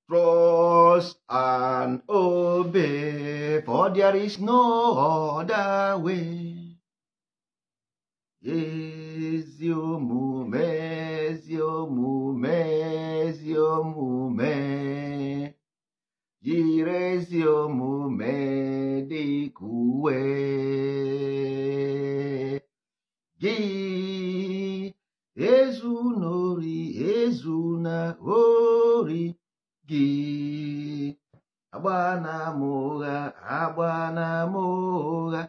Trust and obey, for there is no other way. Ezi omume, ezi omume, ezi omume, jiri ezi omume dịka uwe gị. Ezu n'ori, ezu na ori gị. Agba na ama ụgha, agba na ama ụgha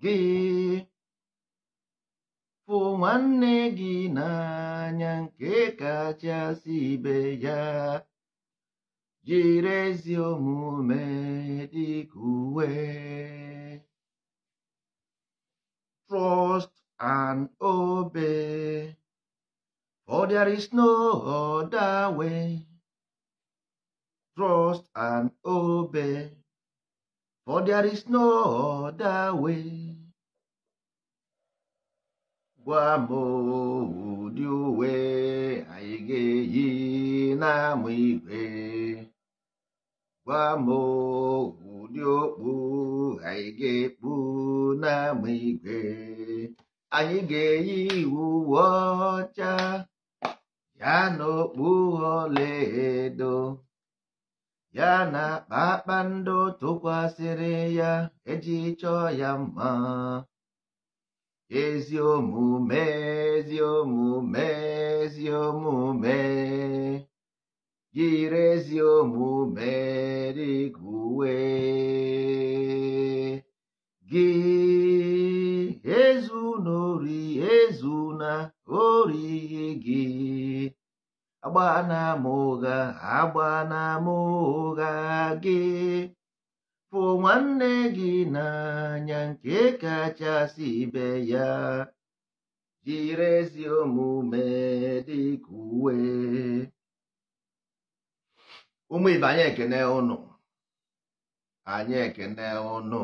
gị. Fụ nwanne gị n'anya nke kachasị ibe ya, jiri ezi omume dịka uwe. Trust and obey, for there is no other way. Trust and obey, for there is no other way. Gwa m ụdị uwe anyị ga-eyi n'ama igwe. Gwa m ụdị okpu anyị ga-ekpu n'ama igwe. Anyị ga-eyi uwe ọcha ya na okpu ọlaedo, ya na kpakpando tụkwasịrị ya eji chọọ ya mma. Ezi omume, ezi omume, ezi omume, jiri ezi omume dịka uwe gị. Ezu n'ori, ezu na ori gị. Agba na ama ụgha, agba na ama ụgha gị. Fụ nwanne gị n'anya nke kachasị ibe ya, jiri ezi omume dịka uwe. Ụmụ ibe, anyị ekene ụnụ, anyị ekene ụnụ.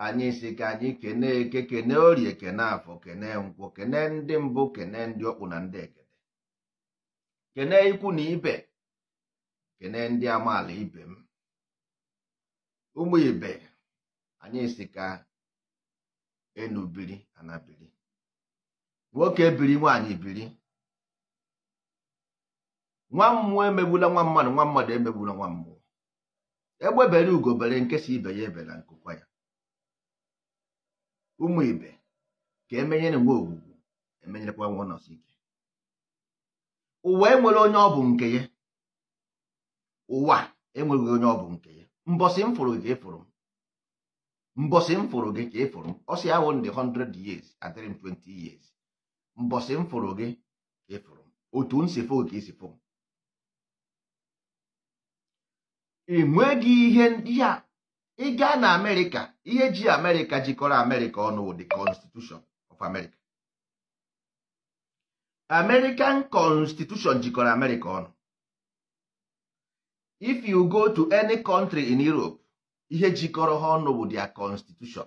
Anyị si ka anyị kene Eke, kene Orie, kene Afọ, kene Nkwọ, kene ndị mbụ, kene ndị ọkpụ na ndị ekene, kene ikwu na ibe, kene ndị amaala ibe m. Ụmụ ibe, anyị si ka enu biri ana biri, nwoke biri, nwaanyị biri. Nwa mmụọ emegbula nwa mmadụ, nwa mmadụ emegbula nwa mmụọ. Egbe bere ugo bere, nke si ibe ya ebela nkụkwa ya. Ụmụ ibe, ka emenyere nwa ogwugwu, emenyerekwa nwa nọsọ ike. Ụwa enwere onye ọ bụ nke ya. Ụwa enweghị onye ọ bụ nke ya. Mbọsị m fụrụ gị ka ị fụrụ m, mbọsị m fụrụ gị ka ị fụrụ m. Ọ sị ahụ ndị 100 years, adịrị m 20 years. Mbọsị m fụrụ gị ka ị fụrụ m, otu m si fụ gị ka ị si fụ m. Ị nweghị ihe ndị a. Ị gaa na Amerịka, ihe ji Amerịka jikọrọ Amerịka ọnụ wụ the Constitution of America. American Constitution jikọrọ Amerịka ọnụ. If you go to any country in Europe, ihe jikọrọ ha ọnụ bụ their constitution.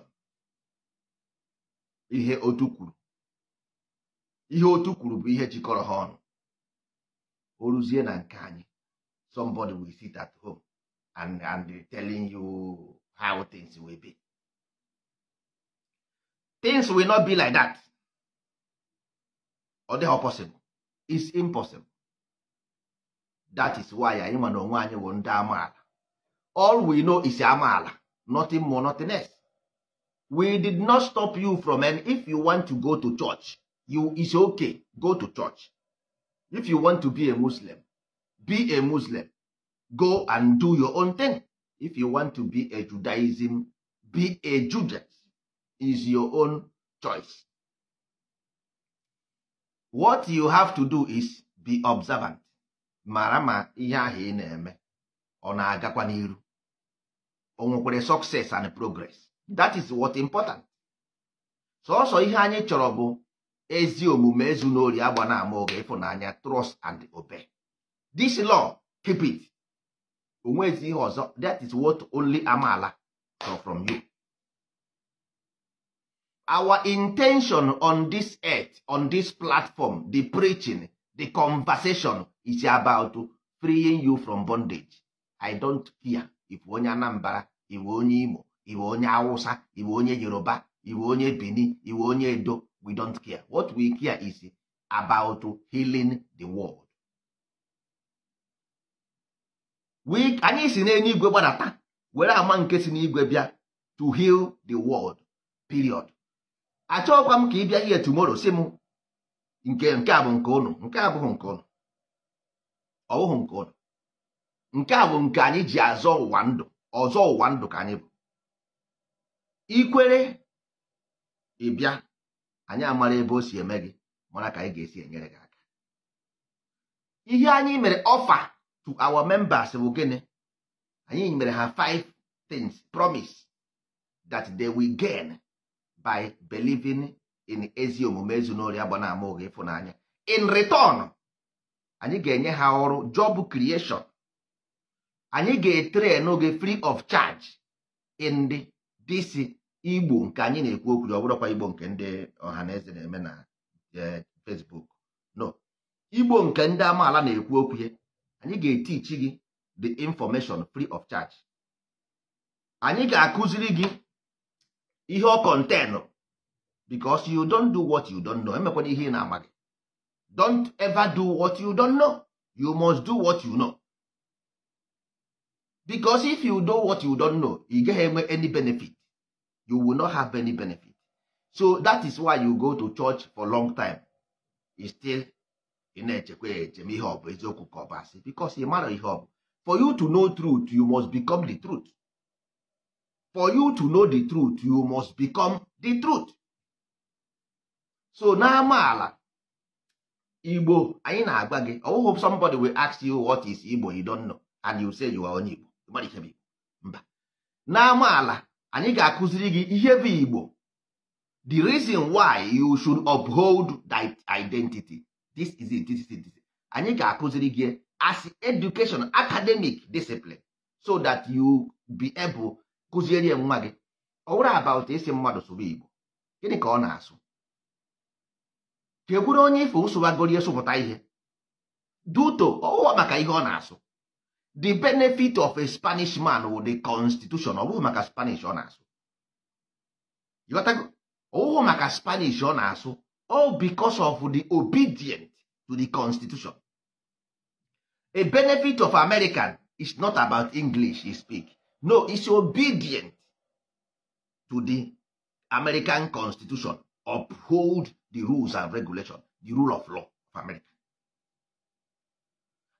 Ihe otu kwuru, ihe otu kwuru bụ ihe jikọrọ ha ọnụ. O ruzie na nke anyị, somebody will sit at home and telling you how things will be. Things will not be like that. Ọ dịghị possible. It's impossible. That is why anyị ma na onwe anyị bụ ndị amaala. All we know is amaala, nothing more, nothing else. We did not stop you from any. If you want to go to church, you is okay, go to church. If you want to be a Muslim, be a Muslim. Go and do your own thing. If you want to be a Judaism, be a Judaism. Is your own choice. What you have to do is be observant. Mara ma ihe ahụ ị na-eme ọ na-agakwa n'iru, o nwekwara success and progress. That is what important. Sọsọ ihe anyị chọrọ bụ ezi omume, ezu n'ori, agba na ama oge, ịfụnanya, trust and obey. This law, keep it. Onwezi ihe ọzọ. That is what only amaala chọrọ from you. Our intention on this earth, on this platform, the preaching, the conversation is about freeing you from bondage. I don't care if onye Anambra, iwe onye Imo, iwe onye Hausa, iwe onye Yoruba, iwe onye Benin, iwe onye Edo. We don't care. What we care is about healing the world. We anyị si n'eluigwe gbadata were ama nke si n'igwe bịa to heal the world, period. Achọghịkwa m ka ị bịa here tomorrow sị m nke a bụ nke ụnụ, nke a abụghị nke ụnụ, ọ bụghị nke ụnụ. Nke a bụ nke anyị ji azọ ụwa ndụ, ọzọ ụwa ndụ ka anyị bụ. Ikwere ịbịa, anyị amara ebe o si eme gị, mara ka anyị ga-esi enyere gị aka. Ihe anyị mere offer to our members bụ gịnị? Anyị mere ha 5 things promise that they will gain by believing in ezi omume, ezu n'ori, agba na ama ụgha, ịfụnanya. In return, anyị ga-enye ha ọrụ job creation. Anyị ga-etrain gị free of charge in this Igbo nke anyị na-ekwu okwu, ọ bụrụkwa Igbo nke ndị ọhaneze na-eme na Facebook. No, Igbo nke ndị amaala na-ekwu okwu ya. Anyị ga-etichi gị the information free of charge. Anyị ga-akụziri gị ihe ọ kọntenụ, because you don't do what you don't know. Emekwana ihe ị na-amaghị. Don't ever do what you don't know. You must do what you know. Because if you do what you don't know, you gaghị enwe any benefit. You will not have any benefit. So that is why you go to church for long time. You still ị na-echekwa echem ihe ọ bụ eziokwu ka ọ bụ asị, because ị mara ihe ọ bụ. For you to know truth, you must become the truth. For you to know the truth, you must become the truth. So n'amaala Igbo anyị na-agwa gị, ọ bụghị somebody will ask you what is Igbo, you don't know, and you say you are onye Igbo. Mara ihe bụ Igbo. Mba. N'amaala anyị ga-akụziri gị ihe bụ Igbo. The reason why you should uphold that identity. This is it, this is it, this is it. Anyị ga-akụziri gị as education, academic discipline, so that you be able kụziere nwa gị. Ọ bụrụ about isi mmadụ sụrụ Igbo, gịnị ka ọ na-asụ? Ka ekwuru onye ife ụsụwagorie sụpụta ihe duto ọwụwa maka ihe ọ na-asụ. The benefit of a Spanish man with the constitution, ọ bụghị maka Spanish ọ na-asụ. Ọ bụghị maka Spanish ọ na-asụ, all because of the obedient to the constitution. A benefit of American is not about English he speak. No, it's obedient to the American constitution, uphold the rules and regulation, the rule of law of America.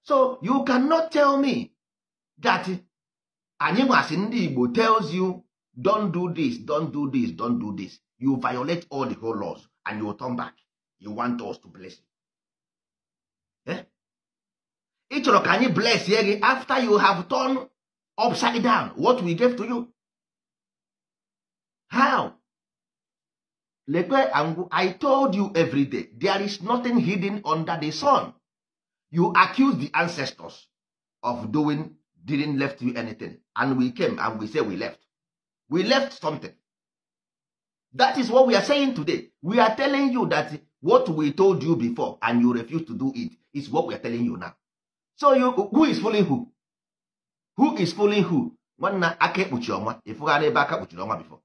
So you cannot tell me that anyị nwasị ndị Igbo tells you don't do this, don't do this, don't do this. You violate all the whole laws and you turn back. You want us to bless you. Eh? Ị chọrọ ka anyị bless ye gị after you have turned upside down what we gave to you. How? Lekwe, I told you every day, there is nothing hidden under the sun. You accuse the ancestors of doing, didn't left you anything. And we came and we say we left. We left something. That is what we are saying today. We are telling you that what we told you before and you refuse to do it is what we are telling you now. So you, who is fooling who? Who is fooling who? Nwanna aka ekpuchi ọnwa, ịfụgharị ebe aka kpuchiri ọnwa before.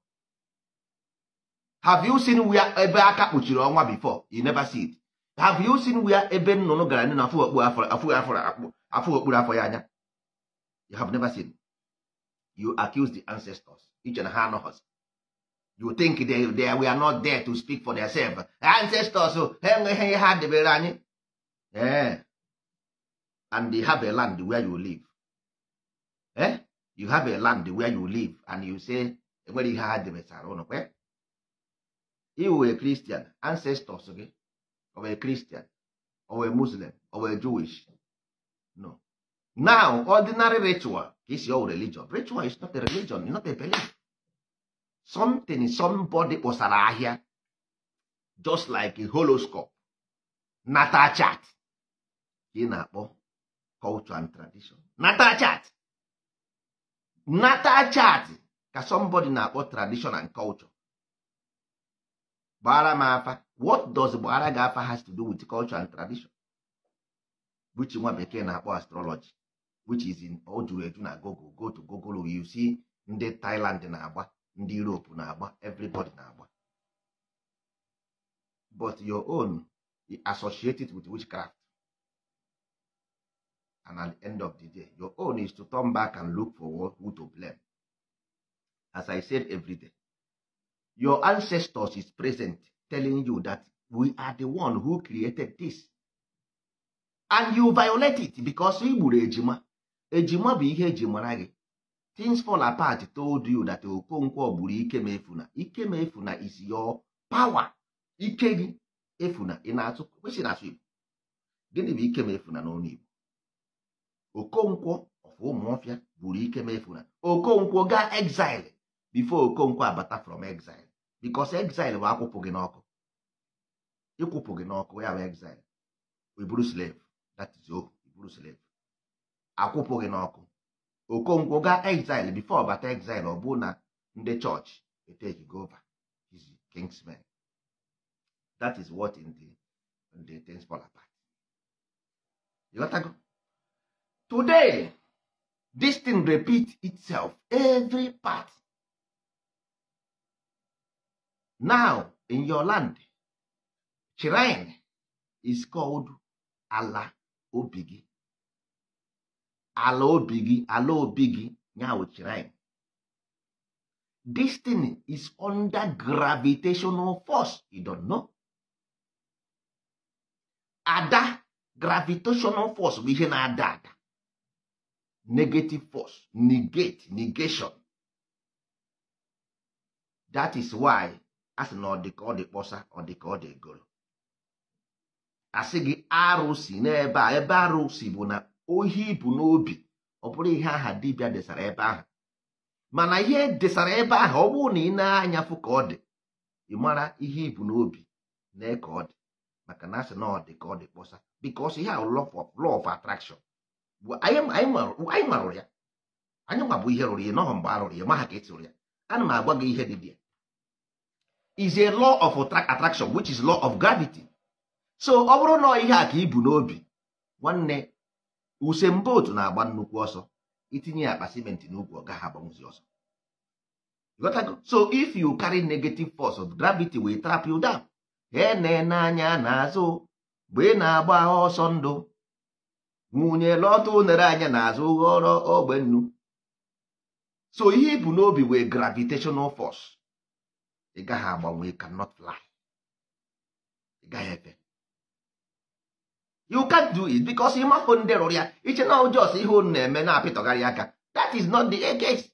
Have you seen where ebe aka kpuchiri ọnwa before? You never see it. Have you seen where ebe nnụnụ gara nụ na afụ okpuru afọ ya anya? You have never seen. You accuse the ancestors. Iche na ha anọghọzi. You think they were not there to speak for themselves. Ancestors, ha enweghị ihe ha debere anyị. Eh. And they have a land where you live. Eh? You have a land where you live and you say, enwere ihe ha debesara ụnụ kwe? You were a Christian, ancestors, okay? Or a Christian, or a Muslim, or a Jewish. No. Now, ordinary ritual is your religion. Ritual is not a religion, not a belief. Something, somebody kpọsara ahịa, just like a horoscope, natal chart. Ị na-akpọ culture and tradition. Natal chart. Natal chart ka somebody na-akpọ tradition and culture. Gbara m afa. What does gbara gị afa has to do with culture and tradition? which nwa bekee na-akpọ astrology, which is in o juru eju na Google. Go to Google, you see ndị Thailand na-agba, ndị Europe na-agba, everybody na-agba. But your own, you associate it with witchcraft, and at the end of the day your own is to turn back and look for who to blame. As I said every day, your ancestors is present telling you that we are the one who created this, and you violate it because ị gburu ejima. Ejima bụ ihe eji mara gị. Things Fall Apart told you that Okonkwo gburu Ikemefuna. Ikemefuna is your power. Ike gị efuna. Ị na-asụ kwesị na-asụ Igbo. Gịnị bụ Ikemefuna n'ọnụ Igbo? Okonkwo of Ụmụọfịa gburu Ikemefuna. Okonkwo gaa exile before Okonkwo abata from exile, because exile bụ akwụpụ gị n'ọkụ, ịkwụpụ gị n'ọkụ, ya bụ exile. We buru slave, that is ohu, buru slave, akwụpụ gị n'ọkụ. Okonkwo gaa exile, before bata exile, ọ bụ na ndị chọọchị etake over his kinsmen. That is what in the Things Fall Apart. You got to go today. This thing repeat itself every part. Now in your land, shrine is called ala obigi. Ala obigi, ala obigi now shrine. This thing is under gravitational force. You don't know. Ada gravitational force bụ ihe na-ada ada, negative force, negate, negation. That is why a sị na ọ dị ka ọ dị kpọsa, ọ dị ka ọ dị egoro, asị gị arụsị n'ebe a. Ebe arụsị bụ na ohi bụ n'obi, ọ bụrụ ihe aha dibịa desara ebe ahụ. Mana ihe desara ebe ahụ, ọ bụrụ na ị na-anya fụ ka ọ dị, ị mara ihe ibu n'obi na ka ọ dị, maka na asị na ọ dị ka ọ dị kpọsa, because ihe ahụ law of attraction. Anyị marụrụ ya, anyị nwa bụ ihe rụrụ ya nọhọ mgbe a rụrụ ya ma ha ka esi rụrụ ya. Ana m agwa gị ihe dị dị is a law of attraction, which is law of gravity. So ọ bụrụ na ihe a ka ibu n'obi, nwanne, Usain Bolt na-agba nnukwu ọsọ, itinye akpa simenti n'ukwu, ọ gaghị agbanwuzi ọsọ. Ghọtago? So if you carry negative force of gravity, will trap you down. Ene n'anya n'azụ mgbe ị na-agba ọsọ ndụ, nwunye lọta unere anya n'azụ, ghọrọ ogbe nnu. So ihe ibu n'obi wee gravitational force, ị gaghị agbanwe. You cannot fly, ị gaghị efe. You can't do it because ị mafụ ndị rụrụ ya. Iche na just ihe unu na-eme na-apịtọgharị aka. That is not the case.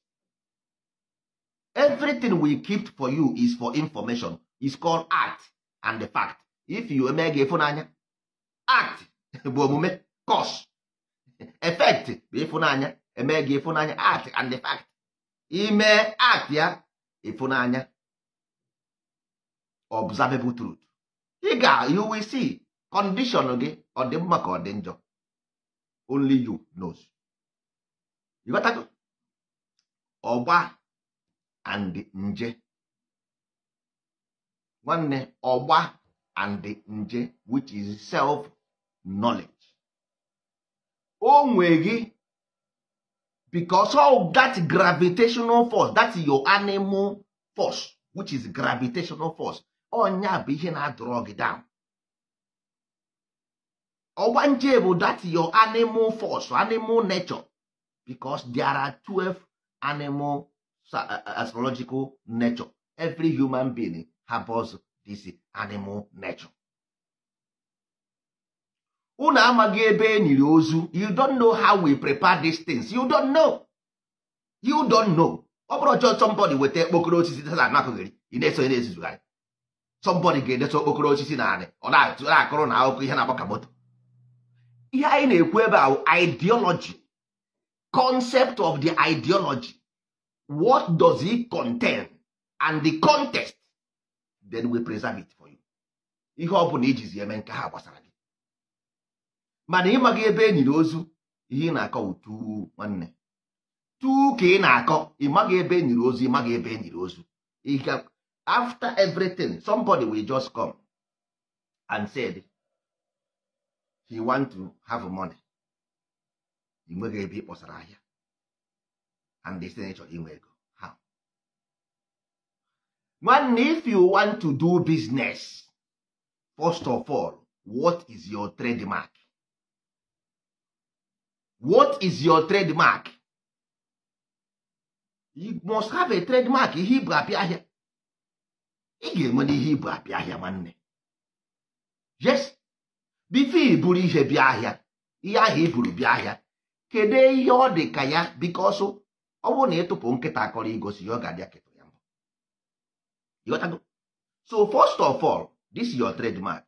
Everything we keep for you is for information, is called art and the fact. If you eme gị ịfụnanya, act bụ omume, cause effect bụ ịfụnanya, eme gị ịfụnanya, act and the fact. Ime act ya, ịfụnanya, observable truth, ị ga, you will see condition gị, ọ dị mma ka ọ dị njọ. Only you knows. You got to ọgba and nje, nwanne, ọgba and nje, which is self knowledge. O nwe gị because of that gravitational force, that is your animal force, which is gravitational force. Ọnya bụ ihe na-draw gị down. Ọgbanje bụ that your animal force, animal nature, because there are 12 animal astrological nature. Every human being harbors this animal nature. Unu amaghị ebe e nyiri ozu. You don't know how we prepare these things. You don't know, you don't know. Ọ bụrụ chọọ somebody weta okpokoro osisi na anakụghịrị, ị na-eso, ị na-ezuzugharị. Somebody ga-edesa okpokoro osisi na anị, ọ na-akụrụ na akụkọ ihe na-agba ka moto. Ihe anyị na-ekwu ebe a, ideology, concept of the ideology, what does it contain and the context, then we preserve it for you. Ihe ọ bụla ijizi eme nke ha gbasara gị, mana ịmaghị ebe e nyiri ozu. Ihe ị na-akọ utu, nwanne, tu ka ị na-akọ. Ịmaghị ebe e nyiri ozu, ịmaghị ebe e nyiri ozu. After everything, somebody will just come and said He want to have money. Ị nweghị ebe ị kpọsara ahịa, and they say chọrọ inwe ego. How? Nwanne, if you want to do business, first of all, what is your trademark? What is your trademark? You must have a trademark. Ihe ibu apịa ahịa, ị ga-enwe n'ihe ibu apịa ahịa, nwanne. Yes, before i buru ihe bịa ahịa, ihe ahụ i buru bịa ahịa, kedu ihe ọ dị ka ya? Because ọ bụrụ na ịtụpụ nkịta akọrọ igosi ya, ọ ga-adị akịtụ ya mbụ. Ịghọtago? So first of all, this is your trademark.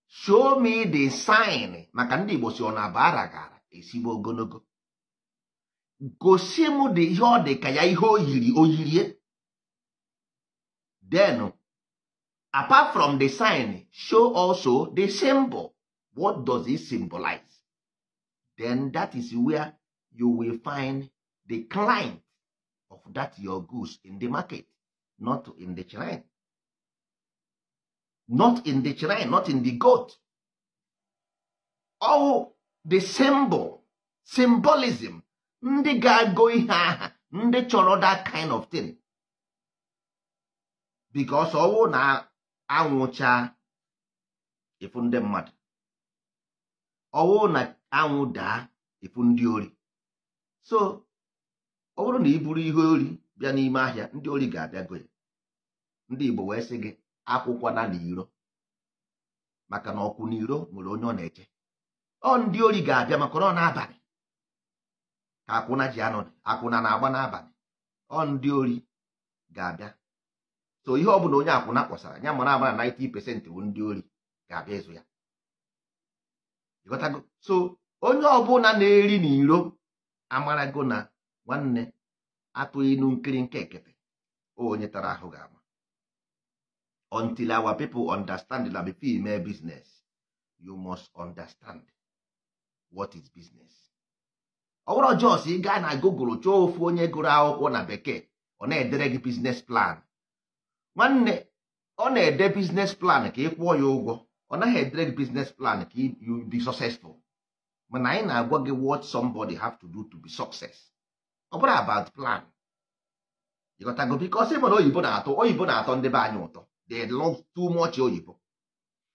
Show me the sign. Maka ndị Igbo si ọ na-aba ara gara esigbo ogologo. Gosi m dị ihe ọ dị ka ya, ihe o yiri, o yirie. Then apart from the sign, show also the symbol. What does it symbolize? Then that is where you will find the client of that your goods in the market, not in the shrine, not in the shrine, not in the goat. All the symbol, symbolism, ndị ga-agụ ihe aha, ndị chọrọ that kind of thing. Because ọwụ na anwụcha ịfụ ndị mmadụ, ọwụ na anwụ daa ịfụ ndị ori. So ọ bụrụ na i buru ihe ori bịa n'ime ahịa, ndị ori ga-abịa go ya. Ndị Igbo wee sị gị akwụkwana n'iro, maka na ọkwụ n'iro nwere onye ọ na-eche. Ọ ndị ori ga-abịa, maka na ọ n'abalị ka akwụna ji anọ, akwụna na-agba n'abalị. Ọ ndị ori ga-abịa. So ihe ọ bụla onye akwụna kpọsara ya, mara amara 90% bụ ndị ori ga-abịa ịzụ ya. Ịghọtago? So onye ọbụla na-eri n'iro amarago na, nwanne, atụghị inu nkiri nke ekete, onye tara ahụ ga-ama. Until our people understand that before you make business, you must understand what is business. Ọ bụrụ just ị gaa na Google chọọ ofu onye gụrụ akwụkwọ na bekee, ọ na-edere gị business plan. Nwanne, ọ na-ede business plan ka ị kwụọ ya ụgwọ, ọ naghị edere gị business plan ka you be successful. Mana anyị na-agwa gị what somebody have to do to be success. Ọ bụrụ about plan, ịghọtago? Because ịma na oyibo na-atọ, oyibo na-atọ ndị be anyị ụtọ. They love too much oyibo.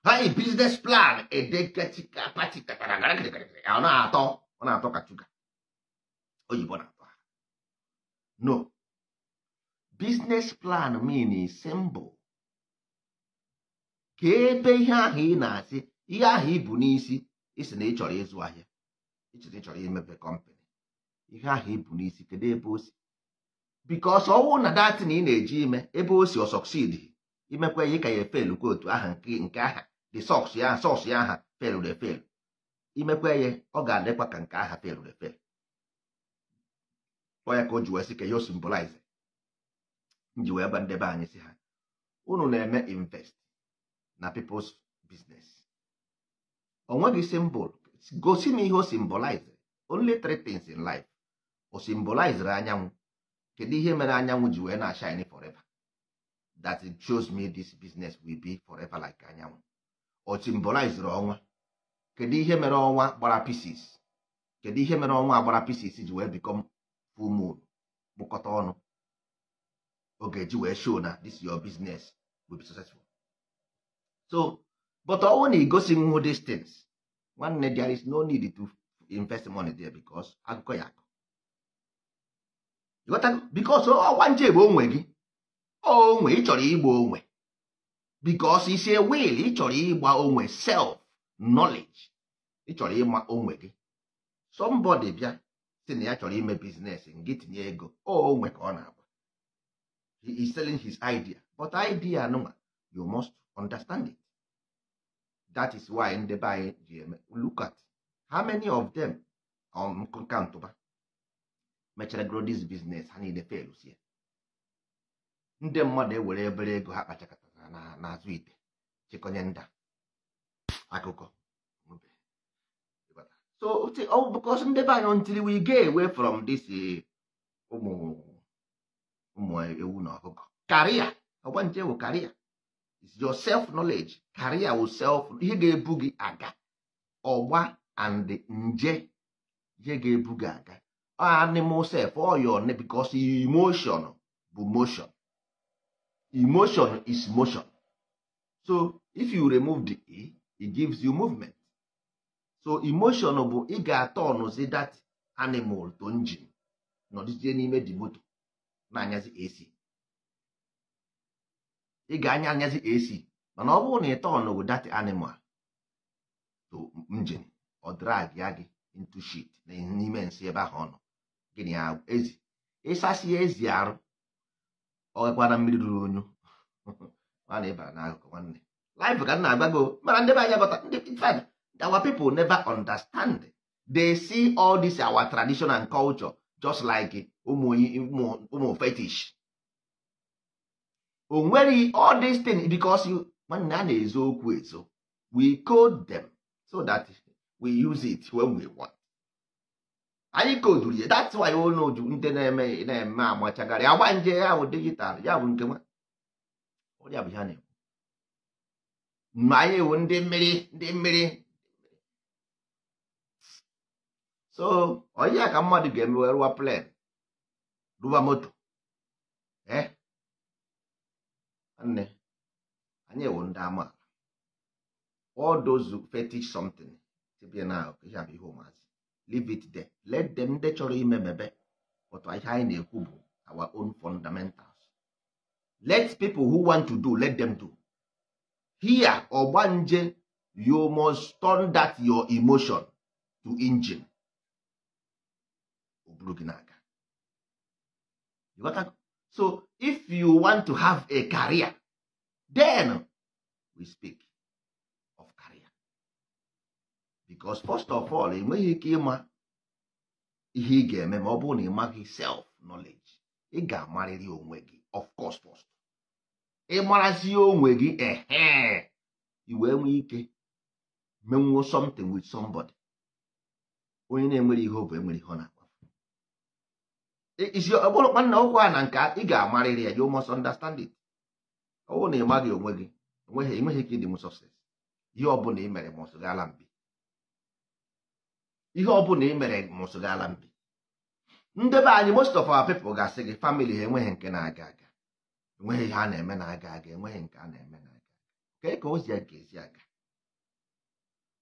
Ha yi business plan edekachikapati, ọ na-atọ, ọ na-atọ ka chuga. Oyibo na-atọ ha. No business plan mean is symbol ka ebe ihe ahụ ị na-asị, ihe ahụ ibu n'isi, isi na ị chọrọ ịzụ ahịa, isi na ị chọrọ imepe company, ihe ahụ ibu n'isi, kedu ebe o si? Because ọwụ na datin ị na-eji ime, ebe o si, ọ succeed, imekwa ya, ịka ya efelukwa otu aha nke aha the source ya, source ya aha feluru efelu. Imekwa ya, ọ ga-adịkwa ka nke aha feluru efelu. Ọ ya ka o ji wee sị ka ya o symbolize nji wee gba ndebe anyị, si ha unu na-eme invest na people's business, o nweghị symbol. Gosi m ihe o symbolize. Only three things in life o symbolize: anyanwụ. Kedu ihe mere anyanwụ ji wee na-shine forever? That it shows me this business will be forever like anyanwụ. O symbolize ọnwa. Kedu ihe mere ọnwa gbara pieces? Kedu ihe mere ọnwa gbara pieces ji wee become full moon, kpụkọta ọnụ, ọ ga-eji wee show na this your business will be successful? So but ọnwụ na igosi nwu these things, nwanne, there is no need to invest money there, because akụkọ ya akụ. Ịghọtago? Because ọgwa nje bụ onwe gị, onwe ị chọrọ ịgba onwe, because isi a will ị chọrọ ịgba onwe, self knowledge ị chọrọ ịma onwe gị. Somebody bịa si na ya chọrọ ime business, ngị tinye ego, onwe ka ọ na-agba. He is selling his idea, but idea nụnwa, you must understand it. That is why ndị be anyị ji eme. Look at how many of them on kantụba mechara grow this business, ha niile fail. Sie ndị mmadụ ewere obere ego ha kpachakọtara n'azụ ite chịkọnye nda akụkọ. So oh, because ndị be anyị, until we get away from this ụmụ ụmụ ewu na ọkụkọ career, ọgbanje wụ career is your self knowledge. Career wụ self, ihe ga-ebu gị aga. Ọgba and nje ihe ga-ebu gị aga. Animal self or your, because emotion bụ motion. Emotion is motion. So if you remove the E, it gives you movement. So emotion bụ ị ga-atọnụzi that animal to engine, nọdụzie n'ime the moto na-anyazi AC. Ị ga-anya anyazi AC, mana ọ bụrụ na ị tọnụ that animal to engine, ọ drag ya gị into shit n'ime nsị ebe ahụ ọ nọ. Gịnị ya ezi ịsasị ezi arụ, ọ gakwara mmiri ruru unyu nwanne, ịbara n'akụkụ nwanne. Life ka m na-agba go, mana ndị be anyị aghọta. Ndị, in fact, our people never understand. They see all this our tradition and culture just like ụmụ ụmụ fetish. O nwere all this thing because you, nwanne, a na-ezo okwu ezo. We code them so that we use it when we want. Anyị koduru ya. That's why ụlọ ju ndị na-eme na-eme amachagharị agba nje ya bụ digital, ya bụ nke nwa ọrịa bụ ya na-ekwu ma anyị wụ ndị mmiri, ndị mmiri. So onye ka mmadụ ga-eme wee rụwa plane, rụwa moto, eh nwanne, anyị wụ ndị amaala. All those fetish something tibia na ihe bụ ihe ụmụazị, leave it there, let them. Ndị chọrọ ime mebe, but ihe anyị na-ekwu bụ our own fundamentals. Let people who want to do, let them do. Here ọgbanje, you must turn that your emotion to engine, o buru gị n'aka. You got that? So if you want to have a career, then we speak of career, because first of all, enweghị ike ịma ihe ị ga-eme ma ọ bụrụ na ị maghị self knowledge. Ị ga-amarịrị onwe gị, of course. First ị marazie onwe gị, ehe, i wee nwee ike menwuo something with somebody. Onye na-enwere ihe ọ bụ enwere ihe ọ na-akpafu isi ọ bụrụ nwanne ụkwụ a na nke ị ga-amarịrị ya. You must understand it. Ọ bụrụ na ị maghị onwe gị, enweghị ike ịdị m success. Ihe ọ bụla ị mere must gaala mbi. Ihe ọ bụla ị mere must gaala mbi. Ndị be anyị, most of our people ga-asị gị family ha enweghị nke na-aga aga, enweghị ihe a na-eme na-aga aga, enweghị nke a na-eme na-aga aga. Kee ka o si ga-esi aga?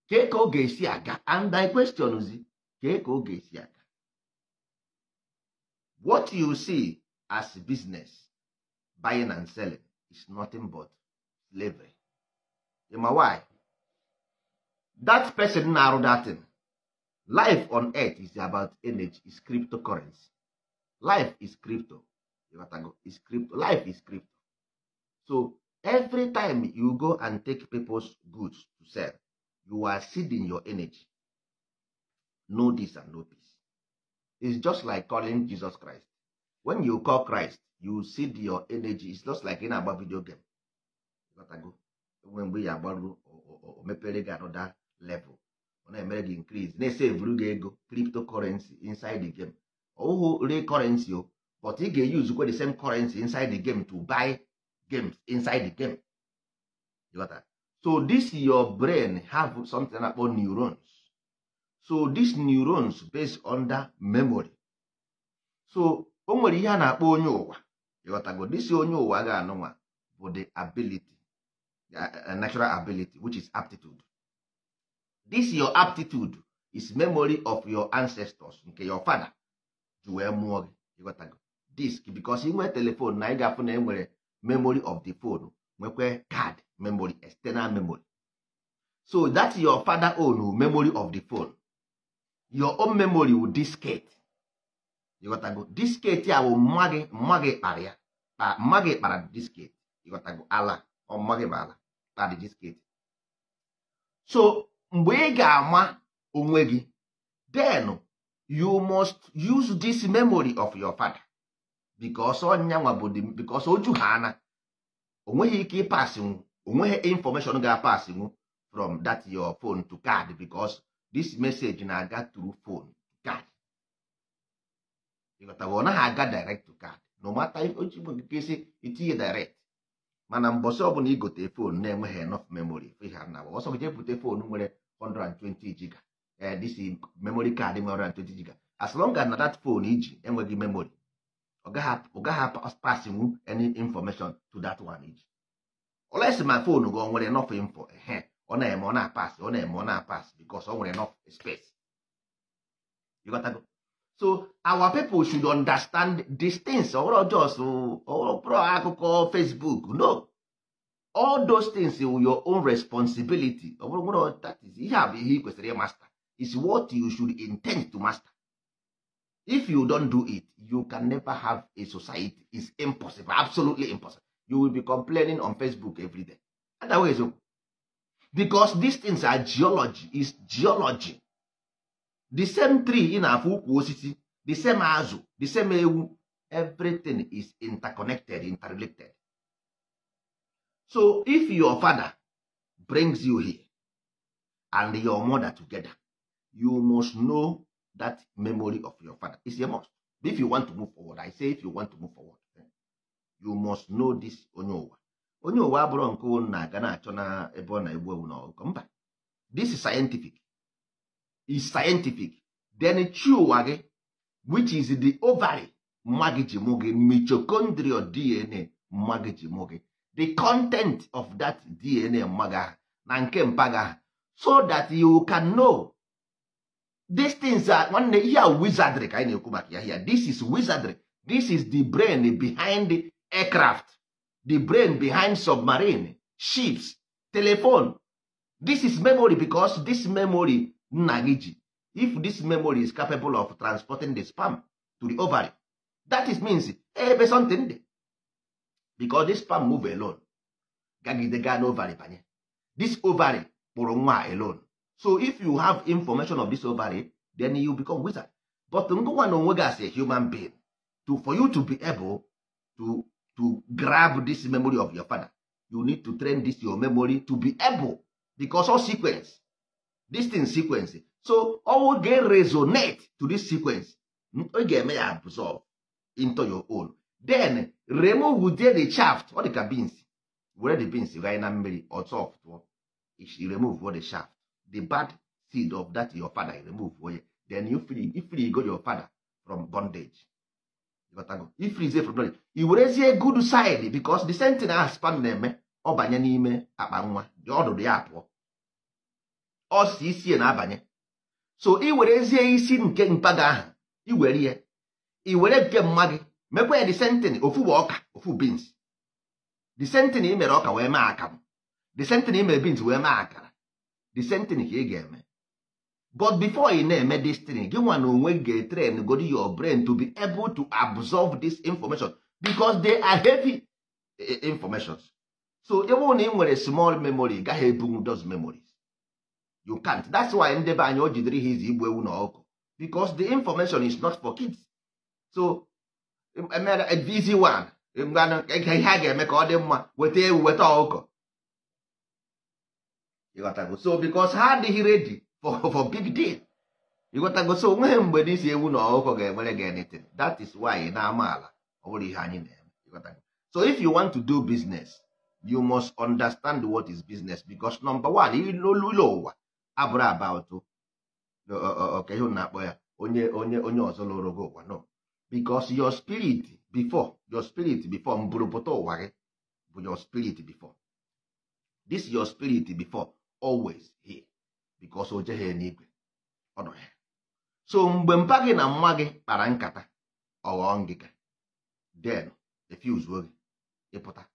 Kee ka ọ ga-esi aga? And I question zi, kee ka ọ ga-esi aga? What you see as business, buying and selling, is nothing but slavery. Ma why that person na-arụ that thing? Life on earth is about energy, is cryptocurrency. Life is crypto. You is crypto. Life is crypto. So every time you go and take people's goods to sell, you are seeding your energy. No this and no peace. It's just like calling Jesus Christ. When you call Christ, you seed your energy. It's just like in agba video game. You enwe mgbe ya agbaru, o mepere gị another level, ọ na-emere gị increase, na-esevuru gị ego, cryptocurrency inside the game. Ọwụhụ real currency o, but ị ga-use the same currency inside the game to buy games inside the game. You got that? So this your brain have something about neurons. So these neurons based on the memory. So o nwere ihe a na-akpọ onye ụwa. Ịghọtago? This onye ụwa ga-anụnwa bụ the ability, natural ability, which is aptitude. This your aptitude is memory of your ancestors, nke your father ji wee mụọ gị. Ịghọtago? Disk, because ị nwee telephone na ị ga-afụ na enwere memory of the phone, nwekwe card memory, external memory. So that your father own memory of the phone, your own memory will diskette. Ịghọtago? Diskette a bụ mma gị, mma gị kpara ya, mma gị kpara diskette. Ịghọtago? Ala ọ mma gị bụ ala kpara diskette. So mgbe ị ga-ama onwe gị, then you must use this memory of your father, because ọnyanwa bụ the, because oju ha ana onweghị ike ịpasinwu, onweghị information ga-apasinwu from that your phone to card, because this message na-aga through phone to card. Ịghọtago? Ọ naghị aga direct to card. No matter if isi itinye direct, mana mbọsị ọbụla igote phone na-enweghị enough memory, ihe na ọsọ gị jee bute phone nwere. 120 giga, this memory card nwere 120 giga. As long as na that phone iji enweghị memory, ọ gaghị passinwu any information to that one iji, unless my phone go nwere enough info. Ehe, ọ na-eme, ọ na-apass, ọ na-eme, ọ na-apass because ọ nwere enough space. You got to go. So our people should understand these things. Ọ just ọ akụkọ Facebook, no, all those things are your own responsibility. Ọ bụrụ that is ihe a bụ ihe ị kwesịrị master, is what you should intend to master. If you don't do it, you can never have a society. It's impossible, absolutely impossible. You will be complaining on Facebook every day. Otherwise, because these things are geology, is geology. The same tree ị na-afụ, ukwu osisi, the same azụ, the same ewu, everything is interconnected, interrelated. So if your father brings you here and your mother together, you must know that memory of your father. It's a must if you want to move forward. I say, if you want to move forward, you must know this. Onye ụwa, onye ụwa abụrụ nke unu na-aga na-achọ na ebe ọ na-egbu ewu na ọkụkọ. Mba, this is scientific, is scientific. Then chi ụwa gị, which is the ovary mma gị ji mụ gị, mitochondrial DNA mma gị ji mụ gị, the content of that DNA mma gị ahụ na nke mpa gị ahụ, so that you can know these things are, nwanne, ihe a wizardry ka anyị na-ekwu maka ya here. This is wizardry. This is the brain behind the aircraft, the brain behind submarine, ships, telephone. This is memory, because this memory nna gị ji, if this memory is capable of transporting the sperm to the ovary, that is means ebe something dị, because this sperm move alone, gagide gaa n'ovary, banye this ovary, kpụrụ nwa alone. So if you have information of this ovary, then you become wizard. But ngụnwa na onwe gị as a human being, to for you to be able to grab this memory of your father, you need to train this your memory to be able, because all sequence, this thing sequence, so all ga resonate to this sequence. Ọ ga-eme ya absorb into your own, then remove the chaff. Ọ dị ka beans, were the beans gaa na mmiri ọtọ tụọ, you remove the chaff, the bad seed of that your father, you remove ya, then you free, you free go your father from bondage. You got to go. You free from bondage, i werezie good side, because the same thing ahụ sperm na-eme, ọ banye n'ime akpa nwa, ọdụdụ ya apụọ, ọ si isi na-abanye. So i werezie isi nke mpaga ahụ, i were ya, i were nke mma gị mekwa ya the same thing. Ofu bụ ọka, ofu beans, the same thing i mere ọka wee mee akamụ, the same thing i mere beans wee mee akara, the same thing ka ị ga-eme. But before ị na-eme this thing, gị nwa na onwe gị ga-etrain godi your brain to be able to absorb this information, because they are heavy informations. So ebe na ị nwere small memory, ị gaghị ebunwu those memories. You can't. That's why ndị be anyị o jidere ha izi igbu ewu na ọkụ, because the information is not for kids. So emere easy one, ngwanụ, ihe a ga-eme ka ọ dị mma, weta ewu, weta ọkụkọ. Ịghọtago? So because ha adịghị ready for big deal. Ịghọtago? So onweghị mgbe n'isi ewu na ọkụkọ ga-enwere gị anything. That is why na amaala ọ bụrụ ihe anyị na-eme. Ịghọtago? So if you want to do business, you must understand what is business, because number one, ụlọ ụwa abụrụ about ka ihe na-akpọ ya onye ọzọ lụrụ gị ụwa. No, because your spirit before, your spirit before mbụrụpụta ụwa gị bụ your spirit before this, your spirit before always here, because o jeghị n'igwe, ọ nọ ya. So mgbe mpa gị na mma gị kpara nkata, ọ ghọọ ngịga, then efuzuo gị ịpụta.